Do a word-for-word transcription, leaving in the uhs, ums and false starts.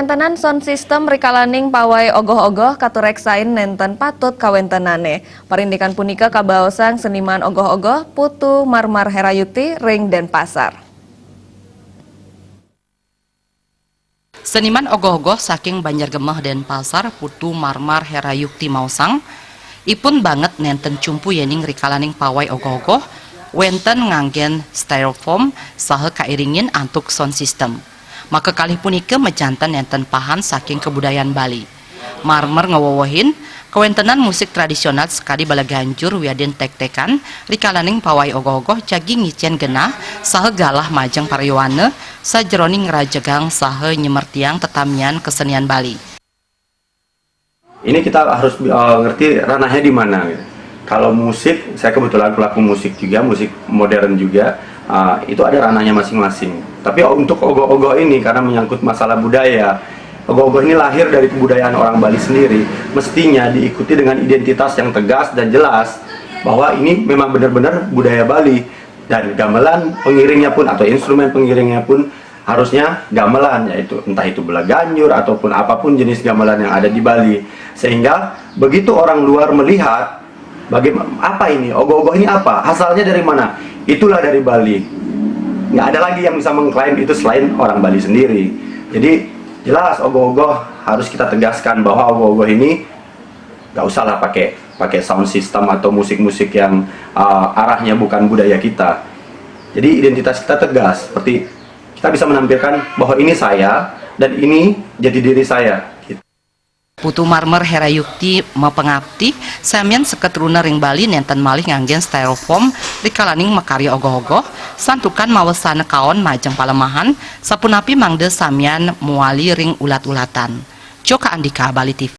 Kawéntenan sound system rikalaning pawai ogoh-ogoh katuréksain nénten patut kawéntenané. Parindikan punika kabaosang seniman ogoh-ogoh Putu Marmar Herayuti ring Dénpasar. Seniman ogoh-ogoh saking Banjargemeh Dénpasar, Putu Marmar Herayukti maosang, ipun banget nénten cumpu yéning rikalaning pawai ogoh-ogoh wénten nganggén styrofoam saha kairingin antuk sound system. Makakalih punika majanten nénten pahan saking kabudayan Bali. Marmar ngawewehin, kawéntenan musik tradisional sakadi balaganjur wiadin téktékan rikalaning pawai ogoh-ogoh jagi ngicén genah saha galah majeng paryowana sajeroning ngrajegang saha nyemertiang tetamian kesenian Bali. Ini kita harus eh, ngerti ranahnya di mana, gitu. Kalau musik, saya kebetulan pelaku musik juga, musik modern juga, eh, itu ada ranahnya masing-masing. Tapi untuk ogoh-ogoh ini, karena menyangkut masalah budaya, ogoh-ogoh ini lahir dari kebudayaan orang Bali sendiri, mestinya diikuti dengan identitas yang tegas dan jelas bahwa ini memang benar-benar budaya Bali. Dan gamelan pengiringnya pun atau instrumen pengiringnya pun harusnya gamelan, yaitu entah itu belaganjur ataupun apapun jenis gamelan yang ada di Bali. Sehingga begitu orang luar melihat, bagaimana, apa ini, ogoh-ogoh ini apa, asalnya dari mana, itulah dari Bali. Nggak ada lagi yang bisa mengklaim itu selain orang Bali sendiri. Jadi jelas ogoh-ogoh harus kita tegaskan bahwa ogoh-ogoh ini nggak usahlah pakai pakai sound system atau musik-musik yang uh, arahnya bukan budaya kita. Jadi identitas kita tegas, seperti kita bisa menampilkan bahwa ini saya dan ini jati diri saya. Gitu. Putu Marmer Herayukti mapangapti, samian seket runa ring Bali nénten malih nganggén styrofoam rikalaning makarya ogoh-ogoh, santukan mawesana kaon majeng palemahan, sapunapi mangda samian mawali ring ulat-ulatan. Joka Andika, Bali T V.